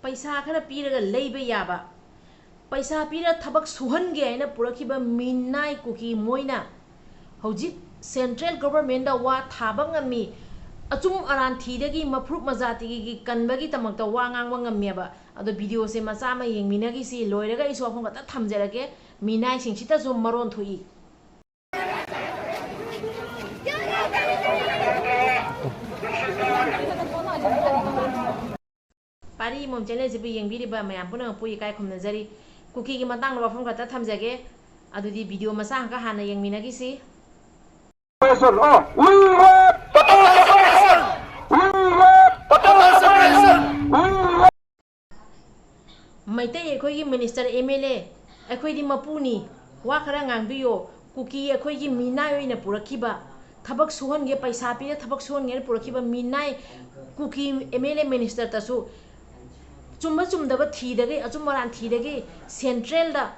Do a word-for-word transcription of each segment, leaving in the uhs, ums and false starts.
ꯄꯩꯁꯥ ꯈꯔ ꯄꯤꯔꯒ ꯂꯩꯕ ꯌꯥꯕ, ꯄꯩꯁꯥ ꯄꯤꯔ ꯊꯕꯛ ꯁꯨꯍꯟꯒꯦ ꯍꯥꯏꯅ ꯄꯨꯔꯛꯈꯤꯕ ꯃꯤꯅꯥꯏ ꯀꯨꯀꯤ ꯃꯣꯏꯅ ꯍꯧꯖꯤꯛ central governmentꯗ ꯋꯥ ꯊꯥꯕ ꯉꯝꯃꯤ, ꯑꯆꯨꯝ ꯑꯔꯥꯟ ꯊꯤꯗꯒꯤ ꯃꯐꯨꯔꯨꯞ ꯃꯖꯥꯇꯤꯒꯤ ꯀꯟꯕꯒꯤꯗꯃꯛꯇ ꯋꯥ ꯉꯥꯡꯕ ꯉꯝꯃꯦꯕ꯫ ꯑꯗꯣ videoꯁꯦ ꯃꯆꯥ ꯑꯃ ꯌꯦꯡꯃꯤꯟꯅꯈꯤꯁꯤ, ꯂꯣꯏꯔꯒ ꯑꯩꯁꯨ ꯋꯥꯐꯝ ꯈꯛꯇ ꯊꯝꯖꯔꯒꯦ, ꯃꯤꯅꯥꯏꯁꯤꯡꯁꯤꯗꯁꯨ ꯃꯔꯣꯟ ꯊꯣꯛꯏ꯫ ꯄꯥꯔꯤ ꯏꯃꯣꯝ channelꯁꯤꯕꯨ ꯌꯦꯡꯕꯤꯔꯤꯕ ꯃꯌꯥꯝ ꯄꯨꯝꯅꯃꯛꯄꯨ ꯏꯀꯥꯏ ꯈꯨꯝꯅꯖꯔꯤ꯫ ꯀꯨꯀꯤꯒꯤ ꯃꯇꯥꯡꯗ ꯋꯥꯐꯝ ꯈꯛꯇ ꯊꯝꯖꯒꯦ꯫ ꯑꯗꯨꯗꯤ video ꯃꯆꯥ ꯑꯃꯈꯛ ꯍꯥꯟꯅ ꯌꯦꯡꯃꯤꯟꯅꯈꯤꯁꯤ꯫ Aggression, oh, we want total separation! We want total separation! We want Meitei ꯑꯩꯈꯣꯏꯒꯤ minister, MLA, ꯑꯩꯈꯣꯏꯗꯤ ꯃꯄꯨꯅꯤ, ꯋꯥ ꯈꯔ ꯉꯥꯡꯕꯤꯌꯣ꯫ ꯀꯨꯀꯤ ꯑꯩꯈꯣꯏꯒꯤ ꯃꯤꯅꯥꯏ ꯑꯣꯏꯅ ꯄꯨꯔꯛꯈꯤꯕ, ꯊꯕꯛ ꯁꯨꯍꯟꯒꯦ, ꯄꯩꯁꯥ ꯄꯤꯔ ꯊꯕꯛ ꯁꯨꯍꯟꯒꯦꯅ ꯄꯨꯔꯛꯈꯤꯕ ꯃꯤꯅꯥꯏ ꯀꯨꯀꯤ MLA ministerꯇꯁꯨ ꯆꯨꯝꯕ ꯆꯨꯝꯗꯕ ꯊꯤꯗꯒꯩ, ꯑꯆꯨꯝ ꯑꯔꯥꯟ ꯊꯤꯗꯒꯩ centralꯗ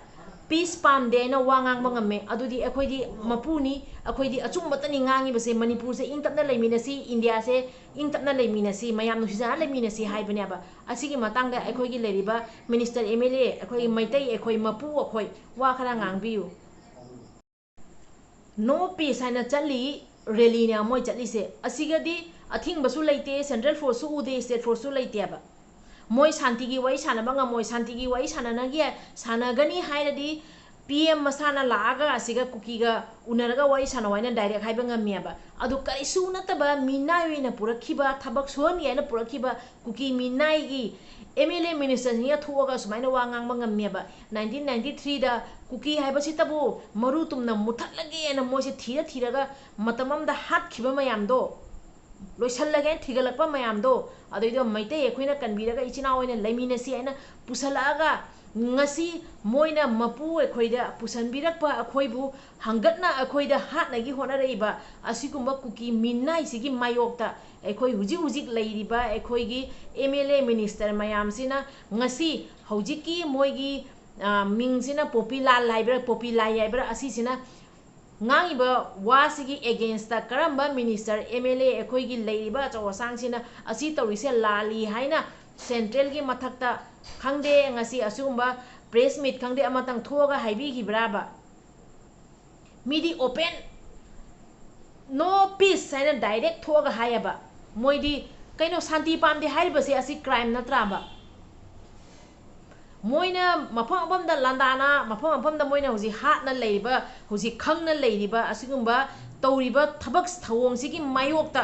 peace ꯄꯥꯝꯗꯦ ꯍꯥꯏꯅ ꯋꯥ ꯉꯥꯡꯕ ꯉꯝꯃꯦ꯫ ꯑꯗꯨꯗꯤ ꯑꯩꯈꯣꯏꯗꯤ ꯃꯄꯨꯅꯤ, ꯑꯩꯈꯣꯏꯗꯤ ꯑꯆꯨꯝꯕꯇꯅꯤ ꯉꯥꯡꯉꯤꯕꯁꯦ꯫ ꯃꯅꯤꯄꯨꯔꯁꯦ ꯏꯪ ꯇꯞꯅ ꯂꯩꯃꯤꯟꯅꯁꯤ, ꯏꯟꯗꯤꯌꯥꯁꯦ ꯏꯪ ꯇꯞꯅ ꯂꯩꯃꯤꯟꯅꯁꯤ, ꯃꯌꯥꯝ ꯅꯨꯡꯁꯤꯖꯅ ꯂꯩꯃꯤꯟꯅꯁꯤ ꯍꯥꯏꯕꯅꯦꯕ꯫ ꯑꯁꯤꯒꯤ ꯃꯇꯥꯡꯗ ꯑꯩꯈꯣꯏꯒꯤ ꯂꯩꯔꯤꯕ minister, MLA, ꯑꯩꯈꯣꯏꯒꯤ ꯃꯩꯇꯩ, ꯑꯩꯈꯣꯏ ꯃꯄꯨ, ꯑꯩꯈꯣꯏ ꯋꯥ ꯈꯔ ꯉꯥꯡꯕꯤꯌꯨ꯫ No peace ꯍꯥꯏꯅ ꯆꯠꯂꯤ, rallyꯅꯦ ꯃꯣꯏ ꯆꯠꯂꯤꯁꯦ꯫ ꯑꯁꯤꯒꯗꯤ ꯑꯊꯤꯡꯕꯁꯨ ꯂꯩꯇꯦ, central forceꯁꯨ ꯎꯗꯦ, state forceꯁꯨ ꯂꯩꯇꯦꯕ꯫ ꯃꯣꯏ ꯁꯥꯟꯇꯤꯒꯤ ꯋꯥꯔꯤ ꯁꯥꯟꯅꯕ ꯉꯝꯃꯣꯏ꯫ ꯁꯥꯟꯇꯤꯒꯤ ꯋꯥꯔꯤ ꯁꯥꯟꯅꯅꯒꯦ, ꯁꯥꯟꯅꯒꯅꯤ ꯍꯥꯏꯔꯗꯤ PM ꯃꯁꯥꯅ ꯂꯥꯛꯑꯒ ꯑꯁꯤꯒ ꯀꯨꯀꯤꯒ ꯎꯅꯔꯒ ꯋꯥꯔꯤ ꯁꯥꯟꯅꯧ ꯍꯥꯏꯅ direct ꯍꯥꯏꯕ ꯉꯝꯃꯦꯕ꯫ ꯑꯗꯨ ꯀꯔꯤꯁꯨ ꯅꯠꯇꯕ ꯃꯤꯅꯥꯏ ꯑꯣꯏꯅ ꯄꯨꯔꯛꯈꯤꯕ, ꯊꯕꯛ ꯁꯨꯍꯟꯒꯦ ꯍꯥꯏꯅ ꯄꯨꯔꯛꯈꯤꯕ ꯀꯨꯀꯤ ꯃꯤꯅꯥꯏꯒꯤ MLA ministerꯁꯤꯡꯅ ꯊꯣꯛꯑꯒ ꯁꯨꯃꯥꯏꯅ ꯋꯥ ꯉꯥꯡꯕ ꯉꯝꯃꯦꯕ꯫ Nineteen ninety threeꯗ ꯀꯨꯀꯤ ꯍꯥꯏꯕꯁꯤꯇꯕꯨ ꯃꯔꯨ ꯇꯨꯝꯅ ꯃꯨꯊꯠꯂꯒꯦꯅ ꯃꯣꯏꯁꯦ ꯊꯤꯔ ꯊꯤꯔꯒ ꯃꯇꯝ ꯑꯃꯗ ꯍꯥꯠꯈꯤꯕ ꯃꯌꯥꯝꯗꯣ, ꯂꯣꯏꯁꯜꯂꯒꯦꯅ ꯊꯤꯒꯠꯂꯛꯄ ꯃꯌꯥꯝꯗꯣ, ꯑꯗꯩꯗꯣ ꯃꯩꯇꯩ ꯑꯩꯈꯣꯏꯅ ꯀꯟꯕꯤꯔꯒ ꯏꯆꯤꯟ ꯏꯅꯥꯎ ꯑꯣꯏꯅ ꯂꯩꯃꯤꯟꯅꯁꯤ ꯍꯥꯏꯅ ꯄꯨꯁꯜꯂꯛꯑꯒ, ꯉꯁꯤ ꯃꯣꯏꯅ ꯃꯄꯨ ꯑꯩꯈꯣꯏꯗ ꯄꯨꯁꯟꯕꯤꯔꯛꯄ ꯑꯩꯈꯣꯏꯕꯨ ꯍꯪꯒꯠꯅ ꯑꯩꯈꯣꯏꯗ ꯍꯥꯠꯅꯒꯤ ꯍꯣꯠꯅꯔꯛꯏꯕ ꯑꯁꯤꯒꯨꯝꯕ ꯀꯨꯀꯤ ꯃꯤꯅꯥꯏꯁꯤꯒꯤ ꯃꯥꯌꯣꯛꯇ ꯑꯩꯈꯣꯏ ꯍꯧꯖꯤꯛ ꯍꯧꯖꯤꯛ ꯂꯩꯔꯤꯕ ꯑꯩꯈꯣꯏꯒꯤ MLA minister ꯃꯌꯥꯝꯁꯤꯅ ꯉꯁꯤ ꯍꯧꯖꯤꯛꯀꯤ ꯃꯣꯏꯒꯤ, ꯑ, ꯃꯤꯡꯁꯤꯅ ꯄꯣꯄꯤ ꯂꯥꯜ ꯍꯥꯏꯕ꯭ꯔꯥ, ꯄꯣꯄꯤ ꯂꯥꯏ ꯍꯥꯏꯕ꯭ꯔꯥ, ꯑꯁꯤꯁꯤꯅ ꯉꯥꯡꯉꯤꯕ ꯋꯥꯁꯤꯒꯤ againstꯇ ꯀꯔꯝꯕ minister, MLA, ꯑꯩꯈꯣꯏꯒꯤ ꯂꯩꯔꯤꯕ ꯑꯆꯧ ꯑꯁꯥꯡꯁꯤꯅ ꯑꯁꯤ ꯇꯧꯔꯤꯁꯦ ꯂꯥꯜꯂꯤ ꯍꯥꯏꯅ ꯁꯦꯟꯇ꯭ꯔꯦꯜꯒꯤ ꯃꯊꯛꯇ ꯈꯪꯗꯦ, ꯉꯁꯤ ꯑꯁꯤꯒꯨꯝꯕ ꯄ꯭ꯔꯦꯁ ꯃꯤꯠ ꯈꯪꯗꯦ ꯑꯃꯇꯪ ꯊꯣꯛꯑꯒ ꯍꯥꯏꯕꯤꯈꯤꯕ꯭ꯔꯥꯕ? ꯃꯤꯗꯤ ꯑꯣꯄꯦꯟ, "No peace" ꯍꯥꯏꯅ ꯗꯥꯏꯔꯦꯛ ꯊꯣꯛꯑꯒ ꯍꯥꯏꯌꯦꯕ꯫ ꯃꯣꯏꯗꯤ ꯀꯩꯅꯣ, ꯁꯥꯟꯇꯤ ꯄꯥꯝꯗꯦ ꯍꯥꯏꯔꯤꯕꯁꯦ ꯑꯁꯤ ꯀ꯭ꯔꯥꯏꯝ ꯅꯠꯇ꯭ꯔꯥꯕ? ꯃꯣꯏꯅ ꯃꯐꯝ ꯃꯐꯝꯗ ꯂꯥꯟꯗꯥꯅ ꯃꯐꯝ ꯃꯐꯝꯗ ꯃꯣꯏꯅ ꯍꯧꯖꯤꯛ ꯍꯥꯠꯅ ꯂꯩꯔꯤꯕ, ꯍꯧꯖꯤꯛ ꯈꯪꯅ ꯂꯩꯔꯤꯕ ꯑꯁꯤꯒꯨꯝꯕ ꯇꯧꯔꯤꯕ ꯊꯕꯛ ꯊꯧꯑꯣꯡꯁꯤꯒꯤ ꯃꯥꯌꯣꯛꯇ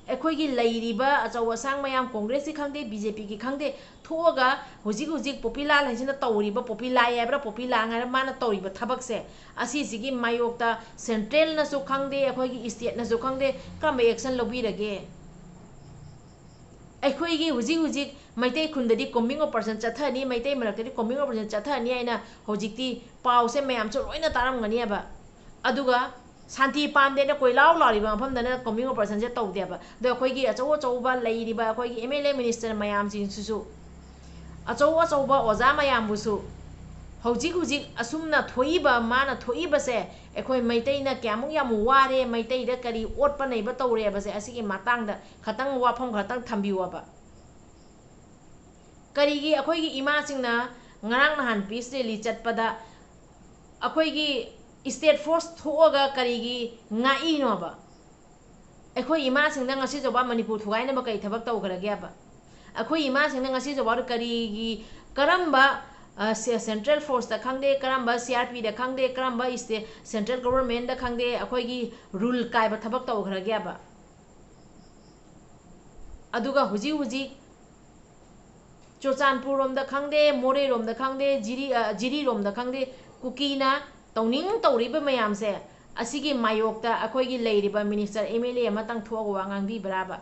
ꯑꯩꯈꯣꯏꯒꯤ ꯂꯩꯔꯤꯕ ꯑꯆꯧ ꯑꯁꯥꯡ ꯃꯌꯥꯝ, ꯀꯣꯡꯒ꯭ꯔꯦꯁꯀꯤ ꯈꯪꯗꯦ, ꯕꯤ ꯖꯦ ꯄꯤꯒꯤ ꯈꯪꯗꯦ, ꯊꯣꯛꯑꯒ ꯍꯧꯖꯤꯛ ꯍꯧꯖꯤꯛ ꯄꯣꯄꯤ ꯂꯥꯜ ꯍꯥꯏꯁꯤꯅ ꯇꯧꯔꯤꯕ, ꯄꯣꯄꯤ ꯂꯥꯏ ꯍꯥꯏꯕ꯭ꯔꯥ, ꯄꯣꯄꯤ ꯂꯥꯡ ꯍꯥꯏꯕ꯭ꯔꯥ, ꯃꯥꯅ ꯇꯧꯔꯤꯕ ꯊꯕꯛꯁꯦ, ꯑꯁꯤꯁꯤꯒꯤ ꯃꯥꯌꯣꯛꯇ ꯁꯦꯟꯇ꯭ꯔꯦꯜꯅꯁꯨ ꯈꯪꯗꯦ, ꯑꯩꯈꯣꯏꯒꯤ ꯏꯁꯇꯦꯠꯅꯁꯨ ꯈꯪꯗꯦ, ꯀꯔꯝꯕ ꯑꯦꯛꯁꯟ ꯂꯧꯕꯤꯔꯒꯦ? ꯑꯩꯈꯣꯏꯒꯤ ꯍꯧꯖꯤꯛ ꯍꯧꯖꯤꯛ ꯃꯩꯇꯩ ꯈꯨꯟꯗꯗꯤ ꯀꯣꯝꯕꯤꯡ ꯑꯣꯄꯔꯦꯁꯟ ꯆꯠꯊꯅꯤ, ꯃꯩꯇꯩ ꯃꯔꯛꯇꯗꯤ ꯀꯣꯝꯕꯤꯡ ꯑꯣꯄꯔꯦꯁꯟ ꯆꯠꯊꯅꯤ ꯍꯥꯏꯅ ꯍꯧꯖꯤꯛꯇꯤ ꯄꯥꯎꯁꯦ ꯃꯌꯥꯝꯁꯨ ꯂꯣꯏꯅ ꯇꯥꯔꯝꯒꯅꯦꯕ꯫ ꯑꯗꯨꯒ ꯁꯥꯟꯇꯤ ꯄꯥꯝꯗꯦꯅ ꯀꯣꯏꯂꯥꯎ ꯂꯥꯎꯔꯤꯕ ꯃꯐꯝꯗꯅ ꯀꯣꯝꯕꯤꯡ ꯑꯣꯄꯔꯦꯁꯟꯁꯦ ꯇꯧꯗꯦꯕ꯫ ꯑꯗꯣ ꯑꯩꯈꯣꯏꯒꯤ ꯑꯆꯧ ꯑꯆꯧꯕ ꯂꯩꯔꯤꯕ ꯑꯩꯈꯣꯏꯒꯤ ꯑꯦꯝ ꯑꯦꯜ ꯑꯦ, ꯃꯤꯅꯤꯁꯇꯔ ꯃꯌꯥꯝꯁꯤꯡꯁꯤꯁꯨ, ꯑꯆꯧ ꯑꯆꯧꯕ ꯑꯣꯖꯥ ꯃꯌꯥꯝꯕꯨꯁꯨ ꯍꯧꯖꯤꯛ ꯍꯧꯖꯤꯛ ꯑꯁꯨꯝꯅ ꯊꯣꯛꯏꯕ, ꯃꯥꯅ ꯊꯣꯛꯏꯕꯁꯦ ꯑꯩꯈꯣꯏ ꯃꯩꯇꯩꯅ ꯀꯌꯥꯃꯨꯛ ꯌꯥꯝ ꯋꯥꯔꯦ, ꯃꯩꯇꯩꯗ ꯀꯔꯤ ꯑꯣꯠꯄ ꯅꯩꯕ ꯇꯧꯔꯦꯕꯁꯦ, ꯑꯁꯤꯒꯤ ꯃꯇꯥꯡꯗ ꯈꯇꯪ ꯋꯥꯐꯝ ꯈꯇꯪ ꯊꯝꯕꯤꯌꯣꯕ꯫ ꯀꯔꯤꯒꯤ ꯑꯩꯈꯣꯏꯒꯤ ꯏꯃꯥꯁꯤꯡꯅ ꯉꯔꯥꯡ ꯅꯍꯥꯟ ꯄꯤꯁ ꯔꯦꯂꯤ ꯆꯠꯄꯗ ꯑꯩꯈꯣꯏꯒꯤ ꯏꯁꯇꯦꯠ ꯐꯣꯔꯁ ꯊꯣꯛꯑꯒ ꯀꯔꯤꯒꯤ ꯉꯥꯛꯏꯅꯣꯕ? ꯑꯩꯈꯣꯏ ꯏꯃꯥꯁꯤꯡꯅ ꯉꯁꯤ ꯐꯥꯎꯕ ꯃꯅꯤꯄꯨꯔ ꯊꯨꯒꯥꯏꯅꯕ ꯀꯔꯤ ꯊꯕꯛ ꯇꯧꯈ꯭ꯔꯒꯦꯕ? ꯑꯩꯈꯣꯏ ꯏꯃꯥꯁꯤꯡꯅ ꯉꯁꯤ ꯐꯥꯎꯕ ꯀꯔꯤꯒꯤ, ꯀꯔꯝꯕ, ꯑ, ꯁꯦ-, ꯁꯦꯟꯇ꯭ꯔꯦꯜ ꯐꯣꯔꯁꯇ ꯈꯪꯗꯦ, ꯀꯔꯝꯕ ꯁꯤ ꯑꯥꯔ ꯄꯤꯗ ꯈꯪꯗꯦ, ꯀꯔꯝꯕ ꯏꯁꯇꯦ-, ꯁꯦꯟꯇ꯭ꯔꯦꯜ ꯒꯣꯚꯔꯟꯃꯦꯟꯗ ꯈꯪꯗꯦ, ꯑꯩꯈꯣꯏꯒꯤ ꯔꯨꯜ ꯀꯥꯏꯕ ꯊꯕꯛ ꯇꯧꯈ꯭ꯔꯒꯦꯕ? ꯑꯗꯨꯒ ꯍꯧꯖꯤꯛ ꯍꯧꯖꯤꯛ ꯆꯨꯔꯆꯥꯟꯄꯨꯔꯔꯣꯝꯗ ꯈꯪꯗꯦ, ꯃꯣꯔꯦꯔꯣꯝꯗ ꯈꯪꯗꯦ, ꯖꯤꯔꯤ-, ꯑ, ꯖꯤꯔꯤꯔꯣꯝꯗ ꯈꯪꯗꯦ, ꯀꯨꯀꯤꯅ ꯇꯧꯅꯤꯡ ꯇꯧꯔꯤꯕ ꯃꯌꯥꯝꯁꯦ, ꯑꯁꯤꯒꯤ ꯃꯥꯌꯣꯛꯇ ꯑꯩꯈꯣꯏꯒꯤ ꯂꯩꯔꯤꯕ ꯃꯤꯅꯤꯁꯇꯔ, ꯑꯦꯝ ꯑꯦꯜ ꯑꯦ ꯑꯃꯇꯪ ꯊꯣꯛꯑꯒ ꯋꯥ ꯉꯥꯡꯕꯤꯕ꯭ꯔꯥꯕ?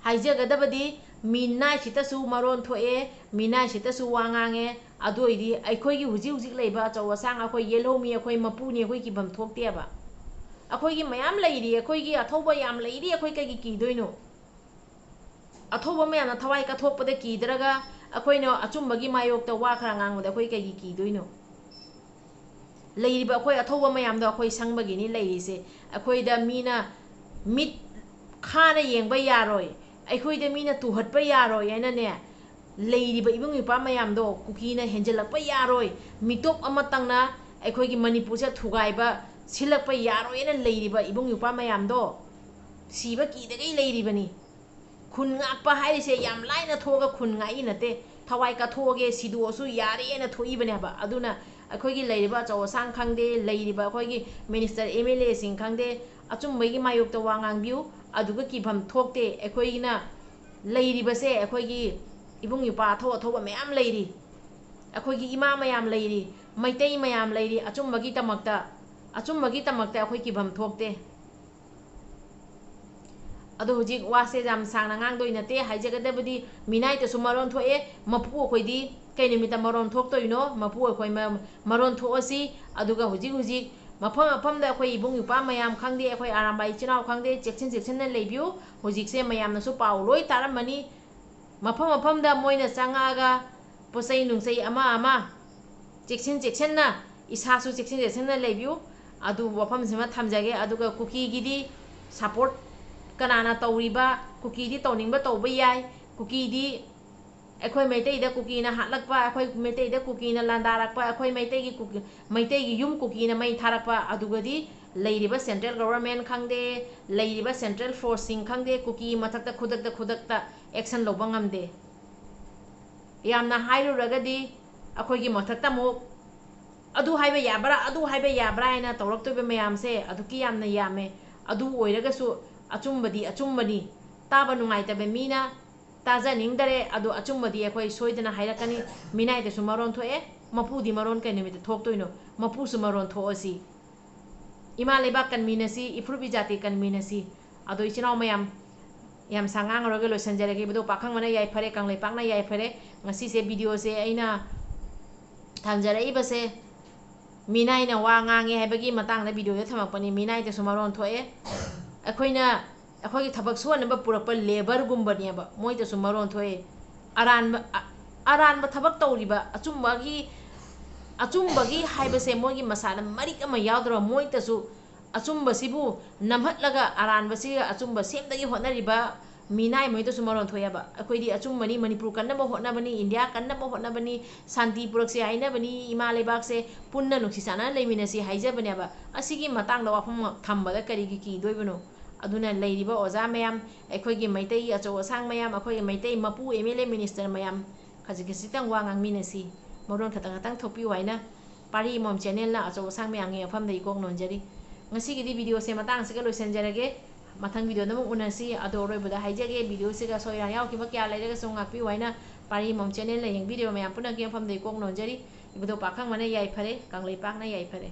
ꯍꯥꯏꯖꯒꯗꯕꯗꯤ, ꯃꯤꯅꯥꯏꯁꯤꯇꯁꯨ ꯃꯔꯣꯟ ꯊꯣꯛꯑꯦ, ꯃꯤꯅꯥꯏꯁꯤꯇꯁꯨ ꯋꯥ ꯉꯥꯡꯉꯦ꯫ ꯑꯗꯨ ꯑꯣꯏꯗꯤ ꯑꯩꯈꯣꯏꯒꯤ ꯍꯧꯖꯤꯛ ꯍꯧꯖꯤꯛ ꯂꯩꯕ ꯑꯆꯧ ꯑꯁꯥꯡ, ꯑꯩꯈꯣꯏ ꯌꯦꯜꯍꯧꯃꯤ, ꯑꯩꯈꯣꯏ ꯃꯄꯨꯅꯤ, ꯑꯩꯈꯣꯏ ꯀꯤꯐꯝ ꯊꯣꯛꯇꯦꯕ꯫ ꯑꯩꯈꯣꯏꯒꯤ ꯃꯌꯥꯝ ꯂꯩꯔꯤ, ꯑꯩꯈꯣꯏꯒꯤ ꯑꯊꯧꯕ ꯌꯥꯝ ꯂꯩꯔꯤ, ꯑꯩꯈꯣꯏ ꯀꯩꯒꯤ ꯀꯤꯗꯣꯏꯅꯣ? ꯑꯊꯧꯕ ꯃꯌꯥꯝꯅ ꯊꯋꯥꯏ ꯀꯠꯊꯣꯛꯄꯗ ꯀꯤꯗ꯭ꯔꯒ ꯑꯩꯈꯣꯏꯅ ꯑꯆꯨꯝꯕꯒꯤ ꯃꯥꯌꯣꯛꯇ ꯋꯥ ꯈꯔ ꯉꯥꯡꯕꯗ ꯑꯩꯈꯣꯏ ꯀꯩꯒꯤ ꯀꯤꯗꯣꯏꯅꯣ? ꯂꯩꯔꯤꯕ ꯑꯩꯈꯣꯏ ꯑꯊꯧꯕ ꯃꯌꯥꯝꯗꯣ ꯑꯩꯈꯣꯏ ꯁꯪꯕꯒꯤꯅꯤ ꯂꯩꯔꯤꯁꯦ꯫ ꯑꯩꯈꯣꯏꯗ ꯃꯤꯅ ꯃꯤꯠ ꯈꯥꯅ ꯌꯦꯡꯕ ꯌꯥꯔꯣꯏ, ꯑꯩꯈꯣꯏꯗ ꯃꯤꯅ ꯇꯨꯍꯠꯄ ꯌꯥꯔꯣꯏ ꯍꯥꯏꯅꯅꯦ, ꯂꯩꯔꯤꯕ ꯏꯕꯨꯡ ꯏꯄ꯭ꯋꯥ ꯃꯌꯥꯝꯗꯣ, ꯀꯨꯀꯤꯅ ꯍꯦꯟꯖꯜꯂꯛꯄ ꯌꯥꯔꯣꯏ, ꯃꯤꯇꯣꯞ ꯑꯃꯇꯪꯅ ꯑꯩꯈꯣꯏꯒꯤ ꯃꯅꯤꯄꯨꯔꯁꯦ ꯊꯨꯒꯥꯏꯕ ꯁꯤꯜꯂꯛꯄ ꯌꯥꯔꯣꯏꯅ ꯂꯩꯔꯤꯕ ꯏꯕꯨꯡ ꯏꯄ꯭ꯋꯥ ꯃꯌꯥꯝꯗꯣ ꯁꯤꯕ ꯀꯤꯗꯒꯩ ꯂꯩꯔꯤꯕꯅꯤ꯫ ꯈꯨꯟ ꯉꯥꯛꯄ ꯍꯥꯏꯔꯤꯁꯦ ꯌꯥꯝ ꯂꯥꯏꯅ ꯊꯣꯛꯑꯒ ꯈꯨꯟ ꯉꯥꯛꯏ ꯅꯠꯇꯦ꯫ ꯊꯋꯥꯏ ꯀꯠꯊꯣꯛꯑꯒꯦ, ꯁꯤꯗꯣꯛꯑꯁꯨ ꯌꯥꯔꯦꯅ ꯊꯣꯛꯏꯕꯅꯦꯕ꯫ ꯑꯗꯨꯅ ꯑꯩꯈꯣꯏꯒꯤ ꯂꯩꯔꯤꯕ ꯑꯆꯧ ꯑꯁꯥꯡ ꯈꯪꯗꯦ, ꯂꯩꯔꯤꯕ ꯑꯩꯈꯣꯏꯒꯤ ꯃꯤꯅꯤꯁꯇꯔ, ꯑꯦꯝ ꯑꯦꯜ ꯑꯦꯁꯤꯡ ꯈꯪꯗꯦ, ꯑꯆꯨꯝꯕꯒꯤ ꯃꯥꯌꯣꯛꯇ ꯋꯥ ꯉꯥꯡꯕꯤꯌꯨ꯫ ꯑꯗꯨꯒ ꯀꯤꯐꯝ ꯊꯣꯛꯇꯦ꯫ ꯑꯩꯈꯣꯏꯅ ꯂꯩꯔꯤꯕꯁꯦ, ꯑꯩꯈꯣꯏꯒꯤ ꯏꯕꯨꯡ ꯏꯄ꯭ꯋꯥ ꯑꯊꯧ ꯑꯊꯧꯕ ꯃꯌꯥꯝ ꯂꯩꯔꯤ, ꯑꯩꯈꯣꯏꯒꯤ ꯏꯃꯥ ꯃꯌꯥꯝ ꯂꯩꯔꯤ, ꯃꯩꯇꯩ ꯃꯌꯥꯝ ꯂꯩꯔꯤ, ꯑꯆꯨꯝꯕꯒꯤꯗꯃꯛꯇ, ꯑꯆꯨꯝꯕꯒꯤꯗꯃꯛꯇ ꯑꯩꯈꯣꯏ ꯀꯤꯐꯝ ꯊꯣꯛꯇꯦ꯫ ꯑꯗꯣ ꯍꯧꯖꯤꯛ ꯋꯥꯁꯦ ꯌꯥꯝ ꯁꯥꯡꯅ ꯉꯥꯡꯗꯣꯏ ꯅꯠꯇꯦ꯫ ꯍꯥꯏꯖꯒꯗꯕꯗꯤ ꯃꯤꯅꯥꯏꯇꯁꯨ ꯃꯔꯣꯟ ꯊꯣꯛꯑꯦ, ꯃꯄꯨ ꯑꯩꯈꯣꯏꯗꯤ ꯀꯩ ꯅꯨꯃꯤꯠꯇ ꯃꯔꯣꯟ ꯊꯣꯛꯇꯣꯏꯅꯣ? ꯃꯄꯨ ꯑꯩꯈꯣꯏ ꯃ-, ꯃꯔꯣꯟ ꯊꯣꯛꯑꯁꯤ꯫ ꯑꯗꯨꯒ ꯍꯧꯖꯤꯛ ꯍꯧꯖꯤꯛ ꯃꯐꯝ ꯃꯐꯝꯗ ꯑꯩꯈꯣꯏ ꯏꯕꯨꯡ ꯏꯄ꯭ꯋꯥ ꯃꯌꯥꯝ ꯈꯪꯗꯦ, ꯑꯩꯈꯣꯏ ꯑꯔꯥꯝꯕꯥꯏ ꯏꯆꯤꯟ ꯏꯅꯥꯎ ꯈꯪꯗꯦ, ꯆꯦꯛꯁꯤꯟ ꯆꯦꯛꯁꯤꯟꯅ ꯂꯩꯕꯤꯌꯨ꯫ ꯍꯧꯖꯤꯛꯁꯦ ꯃꯌꯥꯝꯅꯁꯨ ꯄꯥꯎ ꯂꯣꯏ ꯇꯥꯔꯝꯃꯅꯤ꯫ ꯃꯐꯝ ꯃꯐꯝꯗ ꯃꯣꯏꯅ ꯆꯪꯉꯛꯑꯒ ꯄꯣꯠ ꯆꯩ ꯅꯨꯡꯆꯩ ꯑꯃ ꯑꯃ ꯆꯦꯛꯁꯤꯟ ꯆꯦꯛꯁꯤꯟꯅ, ꯏꯁꯥꯁꯨ ꯆꯦꯛꯁꯤꯟ ꯆꯦꯛꯁꯤꯟꯅ ꯂꯩꯕꯤꯌꯨ꯫ ꯑꯗꯨ ꯋꯥꯐꯝꯁꯤꯃ ꯊꯝꯖꯒꯦ꯫ ꯑꯗꯨꯒ ꯀꯨꯀꯤꯒꯤꯗꯤ ꯁꯞꯄꯣꯔꯠ ꯀꯅꯥꯅ ꯇꯧꯔꯤꯕ? ꯀꯨꯀꯤꯗꯤ ꯇꯧꯅꯤꯡꯕ ꯇꯧꯕ ꯌꯥꯏ꯫ ꯀꯨꯀꯤꯗꯤ ꯑꯩꯈꯣꯏ ꯃꯩꯇꯩꯗ ꯀꯨꯀꯤꯅ ꯍꯥꯠꯂꯛꯄ, ꯑꯩꯈꯣꯏ ꯃꯩꯇꯩꯗ ꯀꯨꯀꯤꯅ ꯂꯥꯟꯗꯥꯔꯛꯄ, ꯑꯩꯈꯣꯏ ꯃꯩꯇꯩꯒꯤ ꯀꯨꯀꯤ-, ꯃꯩꯇꯩꯒꯤ ꯌꯨꯝ ꯀꯨꯀꯤꯅ ꯃꯩ ꯊꯥꯔꯛꯄ, ꯑꯗꯨꯒꯗꯤ ꯂꯩꯔꯤꯕ ꯁꯦꯟꯇ꯭ꯔꯦꯜ ꯒꯣꯕꯔꯃꯦꯟ ꯈꯪꯗꯦ, ꯂꯩꯔꯤꯕ ꯁꯦꯟꯇ꯭ꯔꯦꯜ ꯐꯣꯔꯁꯁꯤꯡ ꯈꯪꯗꯦ, ꯀꯨꯀꯤ ꯃꯊꯛꯇ ꯈꯨꯗꯛꯇ ꯈꯨꯗꯛꯇ ꯑꯦꯛꯁꯟ ꯂꯧꯕ ꯉꯝꯗꯦ꯫ ꯌꯥꯝꯅ ꯍꯥꯏꯔꯨꯔꯒꯗꯤ ꯑꯩꯈꯣꯏꯒꯤ ꯃꯊꯛꯇ ꯑꯃꯨꯛ ꯑꯗꯨ ꯍꯥꯏꯕ ꯌꯥꯕ꯭ꯔꯥ, ꯑꯗꯨ ꯍꯥꯏꯕ ꯌꯥꯕ꯭ꯔꯥ ꯍꯥꯏꯅ ꯇꯧꯔꯛꯇꯣꯏꯕ ꯃꯌꯥꯝꯁꯦ ꯑꯗꯨꯛꯀꯤ ꯌꯥꯝꯅ ꯌꯥꯝꯃꯦ꯫ ꯑꯗꯨ ꯑꯣꯏꯔꯒꯁꯨ ꯑꯆꯨꯝꯕꯗꯤ ꯑꯆꯨꯝꯕꯅꯤ꯫ ꯇꯥꯕ ꯅꯨꯡꯉꯥꯏꯇꯕ ꯃꯤꯅ ꯇꯥꯖꯅꯤꯡꯗꯔꯦ, ꯑꯗꯣ ꯑꯆꯨꯝꯕꯗꯤ ꯑꯩꯈꯣꯏ ꯁꯣꯏꯗꯅ ꯍꯥꯏꯔꯛꯀꯅꯤ꯫ ꯃꯤꯅꯥꯏꯗꯁꯨ ꯃꯔꯣꯟ ꯊꯣꯛꯑꯦ, ꯃꯄꯨꯗꯤ ꯃꯔꯣꯟ ꯀꯩ ꯅꯨꯃꯤꯠꯇ ꯊꯣꯛꯇꯣꯏꯅꯣ? ꯃꯄꯨꯁꯨ ꯃꯔꯣꯟ ꯊꯣꯛꯑꯁꯤ꯫ ꯏꯃꯥ ꯂꯩꯕꯥꯛ ꯀꯟꯃꯤꯟꯅꯁꯤ, ꯏꯐꯨꯔꯨꯞ ꯏꯖꯥꯇꯤ ꯀꯟꯃꯤꯟꯅꯁꯤ꯫ ꯑꯗꯣ ꯏꯆꯤꯟ ꯏꯅꯥꯎ ꯃꯌꯥꯝ, ꯌꯥꯝ ꯁꯥꯡ ꯉꯥꯡꯉꯔꯣꯏꯒꯦ, ꯂꯣꯏꯁꯤꯟꯖꯔꯒꯦ꯫ ꯏꯕꯨꯙꯧ ꯄꯥꯈꯪꯕꯅ ꯌꯥꯏꯐꯔꯦ, ꯀꯪꯂꯩꯄꯥꯛꯅ ꯌꯥꯏꯐꯔꯦ꯫ ꯉꯁꯤꯁꯦ ꯚꯤꯗꯤꯑꯣꯁꯦ ꯑꯩꯅ ꯊꯝꯖꯔꯛꯏꯕꯁꯦ ꯃꯤꯅꯥꯏꯅ ꯋꯥ ꯉꯥꯡꯉꯦ ꯍꯥꯏꯕꯒꯤ ꯃꯇꯥꯡꯗ ꯚꯤꯗꯤꯑꯣꯁꯦ ꯊꯝꯃꯛꯄꯅꯤ꯫ ꯃꯤꯅꯥꯏꯗꯁꯨ ꯃꯔꯣꯟ ꯊꯣꯛꯑꯦ꯫ ꯑꯩꯈꯣꯏꯅ, ꯑꯩꯈꯣꯏꯒꯤ ꯊꯕꯛ ꯁꯨꯍꯟꯅꯕ ꯄꯨꯔꯛꯄ ꯂꯦꯕꯔꯒꯨꯝꯕꯅꯦꯕ, ꯃꯣꯏꯗꯁꯨ ꯃꯔꯣꯟ ꯊꯣꯛꯑꯦ꯫ ꯑꯔꯥꯟꯕ, ꯑ-, ꯑꯔꯥꯟꯕ ꯊꯕꯛ ꯇꯧꯔꯤꯕ, ꯑꯆꯨꯝꯕꯒꯤ, ꯑꯆꯨꯝꯕꯒꯤ ꯍꯥꯏꯕꯁꯦ ꯃꯣꯏꯒꯤ ꯃꯁꯥꯗ ꯃꯔꯤꯛ ꯑꯃ ꯌꯥꯎꯗ꯭ꯔꯕ, ꯃꯣꯏꯗꯁꯨ ꯑꯆꯨꯝꯕꯁꯤꯕꯨ ꯅꯝꯍꯠꯂꯒ ꯑꯔꯥꯟꯕꯁꯤꯒ ꯑꯆꯨꯝꯕ ꯁꯦꯝꯗꯒꯤ ꯍꯣꯠꯅꯔꯤꯕ ꯃꯤꯅꯥꯏ ꯃꯣꯏꯗꯁꯨ ꯃꯔꯣꯟ ꯊꯣꯛꯑꯦꯕ꯫ ꯑꯩꯈꯣꯏꯗꯤ ꯑꯆꯨꯝꯕꯅꯤ, ꯃꯅꯤꯄꯨꯔ ꯀꯟꯅꯕ ꯍꯣꯠꯅꯕꯅꯤ, ꯏꯟꯗꯤꯌꯥ ꯀꯟꯅꯕ ꯍꯣꯠꯅꯕꯅꯤ, ꯁꯥꯟꯇꯤ ꯄꯨꯔꯛꯁꯦ ꯍꯥꯏꯅꯕꯅꯤ, ꯏꯃꯥ ꯂꯩꯕꯥꯛꯁꯦ ꯄꯨꯟꯅ ꯅꯨꯡꯁꯤ ꯆꯥꯟꯅꯅ ꯂꯩꯃꯤꯟꯅꯁꯤ ꯍꯥꯏꯖꯕꯅꯦꯕ꯫ ꯑꯁꯤꯒꯤ ꯃꯇꯥꯡꯗ ꯋꯥꯐꯝ ꯊꯝꯕꯗ ꯀꯔꯤꯒꯤ ꯀꯤꯗꯣꯏꯕꯅꯣ? ꯑꯗꯨꯅ ꯂꯩꯔꯤꯕ ꯑꯣꯖꯥ ꯃꯌꯥꯝ, ꯑꯩꯈꯣꯏꯒꯤ ꯃꯩꯇꯩ ꯑꯆꯧ ꯑꯁꯥꯡ ꯃꯌꯥꯝ, ꯑꯩꯈꯣꯏꯒꯤ ꯃꯩꯇꯩ ꯃꯄꯨ ꯑꯦꯝ ꯑꯦꯜ ꯑꯦ ꯃꯤꯅꯤꯁꯇꯔ ꯃꯌꯥꯝ, ꯈꯖꯤꯛ ꯈꯖꯤꯛꯇꯪ ꯋꯥ ꯉꯥꯡꯃꯤꯟꯅꯁꯤ, ꯃꯔꯣꯟ ꯈꯇꯪ ꯈꯇꯪ ꯊꯣꯛꯄꯤꯌꯨ ꯍꯥꯏꯅ ꯄꯥꯔꯤ ꯑꯃꯃꯝ ꯆꯦꯅꯦꯜꯅ ꯑꯆꯧ ꯑꯁꯥꯡ ꯃꯌꯥꯝꯒꯤ ꯃꯐꯝꯗ ꯏꯀꯣꯛ ꯅꯣꯟꯖꯔꯤ꯫ ꯉꯁꯤꯒꯤꯗꯤ ꯚꯤꯗꯤꯑꯣꯁꯦ ꯃꯇꯥꯡꯁꯤꯒ ꯂꯣꯏꯁꯤꯟꯖꯔꯒꯦ꯫ ꯃꯊꯪ ꯚꯤꯗꯤꯑꯣꯗ ꯑꯃꯨꯛ ꯎꯅꯁꯤ꯫ ꯑꯗꯣ ꯑꯔꯣꯏꯕꯗ ꯍꯥꯏꯖꯒꯦ, ꯚꯤꯗꯤꯑꯣꯁꯤꯒ ꯑꯁꯣꯏ ꯑꯔꯥꯟ ꯌꯥꯎꯈꯤꯕ ꯀꯌꯥ ꯂꯩꯔꯒꯁꯨ ꯉꯥꯛꯄꯤꯌꯨ ꯍꯥꯏꯅ ꯄꯥꯔꯤ ꯑꯃꯃꯝ ꯆꯦꯅꯦꯜꯅ ꯌꯦꯡꯕꯤꯔꯤꯕ ꯃꯌꯥꯝ ꯄꯨꯝꯅꯃꯛꯀꯤ ꯃꯐꯝꯗ ꯏꯀꯣꯛ ꯅꯣꯟꯖꯔꯤ꯫ ꯏꯕꯨꯙꯧ ꯄꯥꯈꯪꯕꯅ ꯌꯥꯏꯐꯔꯦ, ꯀꯪꯂꯩꯄꯥꯛꯅ ꯌꯥꯏꯐꯔꯦ꯫